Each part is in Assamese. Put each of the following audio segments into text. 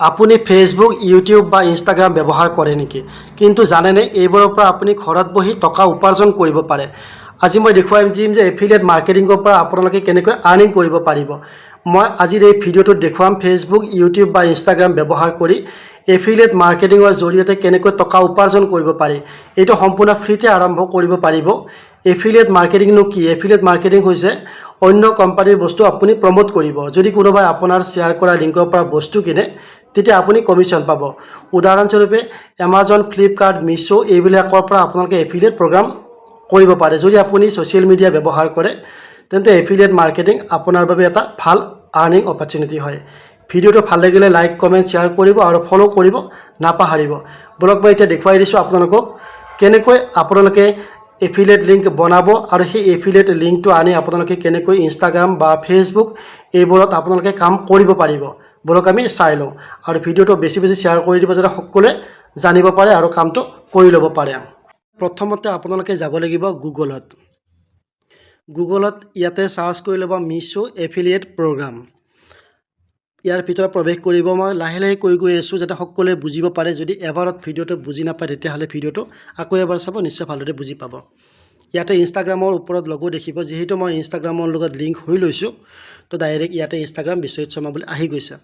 আপুনি ফেচবুক, ইউটিউব বা ইনষ্টাগ্ৰাম ব্যৱহাৰ কৰে নেকি? কিন্তু জানেনে, এইবোৰৰ পৰা আপুনি ঘৰত বহি টকা উপাৰ্জন কৰিব পাৰে? আজি মই দেখুৱাই দিম যে এফিলিয়েট মাৰ্কেটিঙৰ পৰা আপোনালোকে কেনেকৈ আৰ্নিং কৰিব পাৰিব। মই আজিৰ এই ভিডিঅ'টোত দেখুৱাম ফেচবুক, ইউটিউব বা ইনষ্টাগ্ৰাম ব্যৱহাৰ কৰি এফিলিয়েট মাৰ্কেটিঙৰ জৰিয়তে কেনেকৈ টকা উপাৰ্জন কৰিব পাৰি। এইটো সম্পূৰ্ণ ফ্ৰীতে আৰম্ভ কৰিব পাৰিব। এফিলিয়েট মাৰ্কেটিংনো কি? এফিলিয়েট মাৰ্কেটিং হৈছে অন্য কোম্পানীৰ বস্তু আপুনি প্ৰম'ট কৰিব। যদি কোনোবাই আপোনাৰ শ্বেয়াৰ কৰা লিংকৰ পৰা বস্তু কিনে, তেতিয়া আপুনি কমিশ্যন পাব। উদাহৰণস্বৰূপে এমাজন, ফ্লিপকাৰ্ট, মিছ' এইবিলাকৰ পৰা আপোনালোকে এফিলিয়েট প্ৰগ্ৰাম কৰিব পাৰে। যদি আপুনি ছ'চিয়েল মিডিয়া ব্যৱহাৰ কৰে, তেন্তে এফিলিয়েট মাৰ্কেটিং আপোনাৰ বাবে এটা ভাল আৰ্নিং অপৰচুনিটি হয়। ভিডিঅ'টো ভাল লাগিলে লাইক, কমেণ্ট, শ্বেয়াৰ কৰিব আৰু ফ'ল' কৰিব নাপাহৰিব। ব'লক, মই এতিয়া দেখুৱাই দিছোঁ আপোনালোকক কেনেকৈ আপোনালোকে এফিলিয়েট লিংক বনাব আৰু সেই এফিলিয়েট লিংকটো আনি আপোনালোকে কেনেকৈ ইনষ্টাগ্ৰাম বা ফেচবুক এইবোৰত আপোনালোকে কাম কৰিব পাৰিব। ব'লক, আমি চাই লওঁ আৰু ভিডিঅ'টো বেছি বেছি শ্বেয়াৰ কৰি দিব, যাতে সকলোৱে জানিব পাৰে আৰু কামটো কৰি ল'ব পাৰে। প্ৰথমতে আপোনালোকে যাব লাগিব গুগলত। গুগলত ইয়াতে চাৰ্চ কৰি ল'ব মিছ' এফিলিয়েট প্ৰগ্ৰাম। ইয়াৰ ভিতৰত প্ৰৱেশ কৰিব। মই লাহে লাহে কৈ গৈ আছোঁ, যাতে সকলোৱে বুজিব পাৰে। যদি এবাৰত ভিডিঅ'টো বুজি নাপায়, তেতিয়াহ'লে ভিডিঅ'টো আকৌ এবাৰ চাব, নিশ্চয় ভালদৰে বুজি পাব। ইয়াতে ইনষ্টাগ্ৰামৰ ওপৰত লগো দেখিব। যিহেতু মই ইনষ্টাগ্ৰামৰ লগত লিংক হৈ লৈছোঁ, তো ডাইৰেক্ট ইয়াতে ইনষ্টাগ্ৰাম বিশ্বজিৎ শৰ্মা বুলি আহি গৈছে।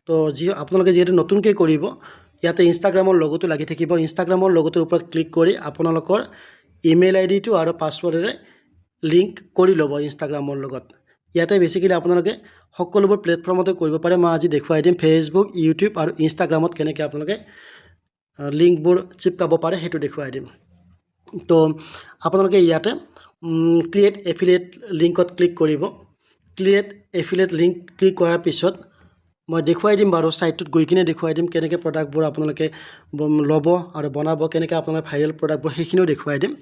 তো যি আপোনালোকে যিহেতু নতুনকৈ কৰিব, ইয়াতে ইনষ্টাগ্ৰামৰ লগতো লাগি থাকিব। ইনষ্টাগ্ৰামৰ লগটোৰ ওপৰত ক্লিক কৰি আপোনালোকৰ ইমেইল আই ডিটো আৰু পাছৱৰ্ডেৰে লিংক কৰি ল'ব ইনষ্টাগ্ৰামৰ লগত। ইয়াতে বেচিকেলি আপোনালোকে সকলোবোৰ প্লেটফৰ্মতে কৰিব পাৰে। মই আজি দেখুৱাই দিম ফেচবুক, ইউটিউব আৰু ইনষ্টাগ্ৰামত কেনেকৈ আপোনালোকে লিংকবোৰ চিপকাব পাৰে, সেইটো দেখুৱাই দিম। তো আপোনালোকে ইয়াতে ক্ৰিয়েট এফিলিয়েট লিংকত ক্লিক কৰিব। ক্ৰিয়েট এফিলিয়েট লিংক ক্লিক কৰাৰ পিছত মই দেখুৱাই দিম বাৰু, ছাইটটোত গৈ কিনে দেখুৱাই দিম কেনেকৈ প্ৰডাক্টবোৰ আপোনালোকে ল'ব আৰু বনাব, কেনেকৈ আপোনালোকে ভাইৰেল প্ৰডাক্টবোৰ, সেইখিনিও দেখুৱাই দিম।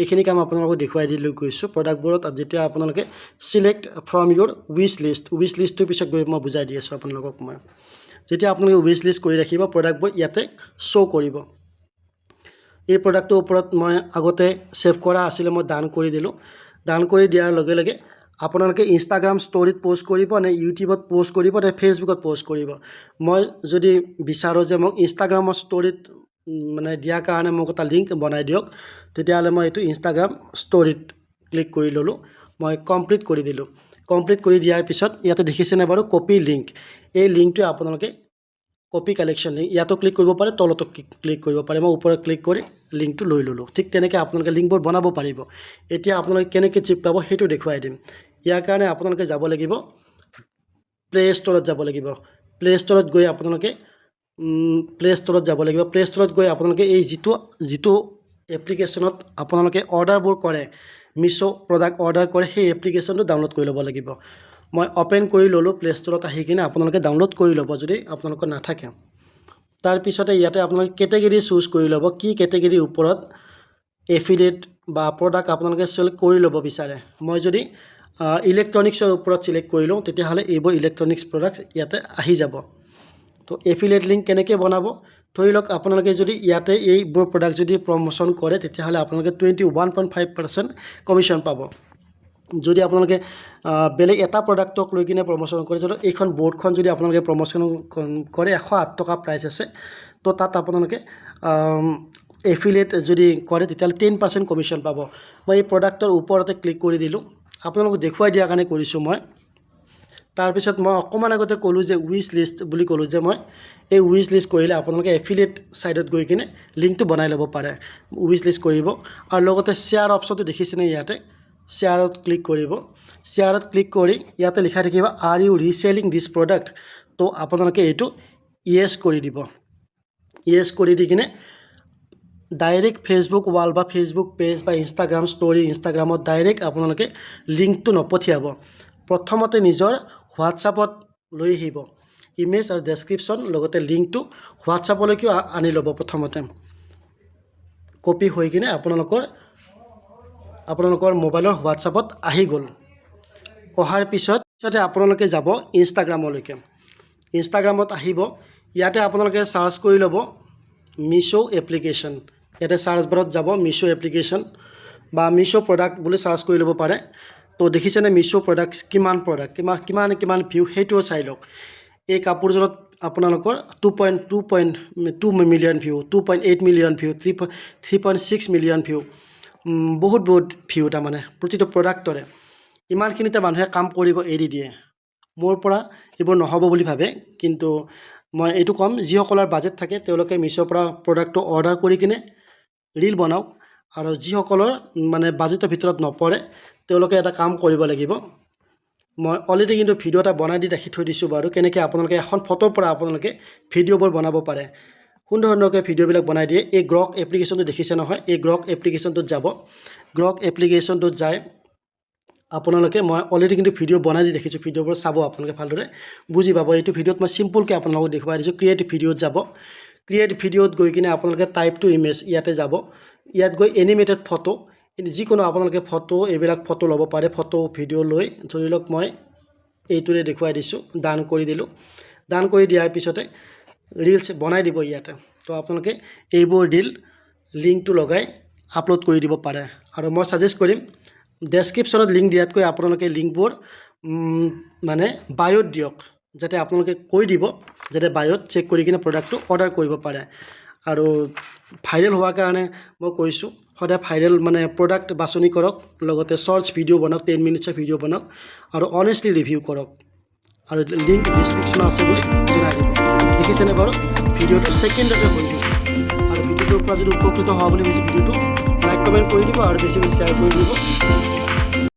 এইখিনি কাম আপোনালোকক দেখুৱাই দি লৈ গৈছোঁ। প্ৰডাক্টবোৰত যেতিয়া আপোনালোকে select from your wish list, wish লিষ্টটোৰ পিছত গৈ মই বুজাই দি আছোঁ আপোনালোকক মই। যেতিয়া আপোনালোকে উইচ লিষ্ট কৰি ৰাখিব, প্ৰডাক্টবোৰ ইয়াতে শ্ব' কৰিব। এই প্ৰডাক্টটোৰ ওপৰত মই আগতে ছেভ কৰা আছিলে, মই ডান কৰি দিলোঁ। ডান কৰি দিয়াৰ লগে লগে আপোনালোকে ইনষ্টাগ্ৰাম ষ্ট'ৰীত প'ষ্ট কৰিব নে ইউটিউবত প'ষ্ট কৰিব নে ফেচবুকত প'ষ্ট কৰিব? মই যদি বিচাৰোঁ যে মোক ইনষ্টাগ্ৰামৰ ষ্ট'ৰীত মানে দিয়াৰ কাৰণে মোক এটা লিংক বনাই দিয়ক, তেতিয়াহ'লে মই এইটো ইনষ্টাগ্ৰাম ষ্ট'ৰীত ক্লিক কৰি ল'লোঁ। মই কমপ্লিট কৰি দিলোঁ। কমপ্লিট কৰি দিয়াৰ পিছত ইয়াতে দেখিছেনে বাৰু কপি লিংক? এই লিংকটোৱে আপোনালোকে কপি কালেকশ্যন লিংক ইয়াতো ক্লিক কৰিব পাৰে, তলতো ক্লিক কৰিব পাৰে। মই ওপৰত ক্লিক কৰি লিংকটো লৈ ল'লোঁ। ঠিক তেনেকৈ আপোনালোকে লিংকবোৰ বনাব পাৰিব। এতিয়া আপোনালোকে কেনেকৈ চিপকাব, সেইটো দেখুৱাই দিম। ইয়াৰ কাৰণে আপোনালোকে যাব লাগিব, প্লে' ষ্ট'ৰত যাব লাগিব। প্লে' ষ্ট'ৰত গৈ আপোনালোকে প্লে' ষ্ট'ৰত যাব লাগিব। প্লে' ষ্ট'ৰত গৈ আপোনালোকে এই যিটো যিটো এপ্লিকেশ্যনত আপোনালোকে অৰ্ডাৰবোৰ কৰে, মিছ' প্ৰডাক্ট অৰ্ডাৰ কৰে, সেই এপ্লিকেশ্যনটো ডাউনলোড কৰি ল'ব লাগিব। মই অ'পেন কৰি ল'লোঁ প্লে' ষ্ট'ৰত আহি কিনে। আপোনালোকে ডাউনলোড কৰি ল'ব যদি আপোনালোকৰ নাথাকে। তাৰপিছতে ইয়াতে আপোনালোকে কেটেগৰী চুজ কৰি ল'ব, কি কেটেগৰীৰ ওপৰত এফিলিয়েট বা প্ৰডাক্ট আপোনালোকে চেল কৰি ল'ব বিচাৰে। মই যদি ইলেক্ট্ৰনিক্সৰ ওপৰত চিলেক্ট কৰি লওঁ, তেতিয়াহ'লে এইবোৰ ইলেক্ট্ৰনিক্স প্ৰডাক্টছ ইয়াতে আহি যাব। তো এফিলিয়েট লিংক কেনেকৈ বনাব? ধৰি লওক, আপোনালোকে যদি ইয়াতে এইবোৰ প্ৰডাক্ট যদি প্ৰমোশ্যন কৰে, তেতিয়াহ'লে আপোনালোকে 21.5% commission পাব। যদি আপোনালোকে বেলেগ এটা প্ৰডাক্টক লৈ কিনে প্ৰমোশ্যন কৰে, যদি এইখন বৰ্ডখন যদি আপোনালোকে প্ৰমোশ্যন কৰে, 108 টকা প্ৰাইচ আছে, তো তাত আপোনালোকে এফিলিয়েট যদি কৰে, তেতিয়াহ'লে 10% কমিশ্যন পাব। মই এই প্ৰডাক্টৰ ওপৰতে ক্লিক কৰি দিলোঁ, আপোনালোকক দেখুৱাই দিয়াৰ কাৰণে কৰিছোঁ মই। তাৰপিছত মই অকণমান আগতে ক'লোঁ যে উইচ লিষ্ট বুলি ক'লোঁ যে মই, এই উইচ লিষ্ট কৰিলে আপোনালোকে এফিলিয়েট ছাইডত গৈ কিনে লিংকটো বনাই ল'ব পাৰে। উইচ লিষ্ট কৰিব আৰু লগতে শ্বেয়াৰ অপশ্যনটো দেখিছেনে? ইয়াতে শ্বেয়াৰত ক্লিক কৰিব। শ্বেয়াৰত ক্লিক কৰি ইয়াতে লিখা থাকিব, "Are you reselling this product?" তো আপোনালোকে এইটো য়েছ কৰি দিব। য়েছ কৰি দি কিনে ডাইৰেক্ট ফেচবুক ৱাল বা ফেচবুক পেজ বা ইনষ্টাগ্ৰাম ষ্ট'ৰী, ইনষ্টাগ্ৰামত ডাইৰেক্ট আপোনালোকে লিংকটো নপঠিয়াব। প্ৰথমতে নিজৰ হোৱাটছআপত লৈ আহিব। ইমেজ আৰু ডেছক্ৰিপশ্যন লগতে লিংকটো হোৱাটছআপলৈকেও আনি ল'ব প্ৰথমতে। কপি হৈ কিনে আপোনালোকৰ আপোনালোকৰ মোবাইলৰ হোৱাটছআপত আহি গ'ল। অহাৰ পিছতে আপোনালোকে যাব ইনষ্টাগ্ৰামলৈকে। ইনষ্টাগ্ৰামত আহিব, ইয়াতে আপোনালোকে চাৰ্চ কৰি ল'ব মিছ' এপ্লিকেশ্যন। ইয়াতে চাৰ্চ বাৰত যাব, মিছ' এপ্লিকেশ্যন বা মিছ' প্ৰডাক্ট বুলি চাৰ্চ কৰি ল'ব পাৰে। তো দেখিছেনে মিছ' প্ৰডাক্ট, কিমান প্ৰডাক্ট, কিমান কিমান কিমান ভিউ, সেইটোও চাই লওক। এই কাপোৰযোৰত আপোনালোকৰ 2.2.2 million view, 2.8 million view, 3.6 million view, বহুত বহুত ভিউ। তাৰমানে প্ৰতিটো প্ৰডাক্টৰে ইমানখিনিতে মানুহে কাম কৰিব এৰি দিয়ে, মোৰ পৰা এইবোৰ নহ'ব বুলি ভাবে। কিন্তু মই এইটো ক'ম, যিসকলৰ বাজেট থাকে তেওঁলোকে মিছ'ৰ পৰা প্ৰডাক্টটো অৰ্ডাৰ কৰি কিনে ৰিল বনাওক আৰু যিসকলৰ মানে বাজেটৰ ভিতৰত নপৰে, তেওঁলোকে এটা কাম কৰিব লাগিব। মই অলৰেডি কিন্তু ভিডিঅ' এটা বনাই দি ৰাখি থৈ দিছোঁ বাৰু, কেনেকৈ আপোনালোকে এখন ফটোৰ পৰা আপোনালোকে ভিডিঅ'বোৰ বনাব পাৰে। সুন্দৰ সুন্দৰকৈ ভিডিঅ'বিলাক বনাই দিয়ে। এই গ্ৰক এপ্লিকেশ্যনটো দেখিছে নহয়? এই গ্ৰক এপ্লিকেশ্যনটোত যাব। গ্ৰক এপ্লিকেশ্যনটোত যায় আপোনালোকে মই অলৰেডি কিন্তু ভিডিঅ' বনাই দি দেখিছোঁ। ভিডিঅ'বোৰ চাব আপোনালোকে, ভালদৰে বুজি পাব। এইটো ভিডিঅ'ত মই চিম্পুলকৈ আপোনালোকক দেখুৱাই দিছোঁ। ক্ৰিয়েট ভিডিঅ'ত যাব। ক্ৰিয়েট ভিডিঅ'ত গৈ কিনে আপোনালোকে টাইপ টু ইমেজ ইয়াতে যাব। ইয়াত গৈ এনিমেটেড ফটো, যিকোনো আপোনালোকে ফটো, এইবিলাক ফটো ল'ব পাৰে। ফটো ভিডিঅ' লৈ ধৰি লওক মই এইটোৰে দেখুৱাই দিছোঁ, ডান কৰি দিলোঁ। ডান কৰি দিয়াৰ পিছতে ৰিলচ বনাই দিব ইয়াতে। তো আপোনালোকে এইবোৰ ৰিল লিংকটো লগাই আপলোড কৰি দিব পাৰে। আৰু মই ছাজেষ্ট কৰিম, ডেছক্ৰিপশ্যনত লিংক দিয়াতকৈ আপোনালোকে লিংকবোৰ মানে বায়'ত দিয়ক, যাতে আপোনালোকে কৈ দিব যাতে বায়'ত চেক কৰি কিনে প্ৰডাক্টটো অৰ্ডাৰ কৰিব পাৰে। আৰু ভাইৰেল হোৱাৰ কাৰণে মই কৈছোঁ, সদায় ভাইৰেল মানে প্ৰডাক্ট বাছনি কৰক, লগতে শ্বৰ্টছ ভিডিঅ' বনাওক, 10 মিনিটছৰ ভিডিঅ' বনাওক আৰু অনেষ্টলি ৰিভিউ কৰক আৰু লিংক ডিছক্ৰিপশ্যনত আছে বুলি জনাই দিব। দেখিছেনে বাৰু, ভিডিঅ'টো ছেকেণ্ডতে হৈ গৈছে। আৰু ভিডিঅ'টোৰ পৰা যদি উপকৃত হোৱা বুলি ভাবিছে, ভিডিঅ'টো লাইক, কমেণ্ট কৰি দিব আৰু বেছি বেছি শ্বেয়াৰ কৰি দিব।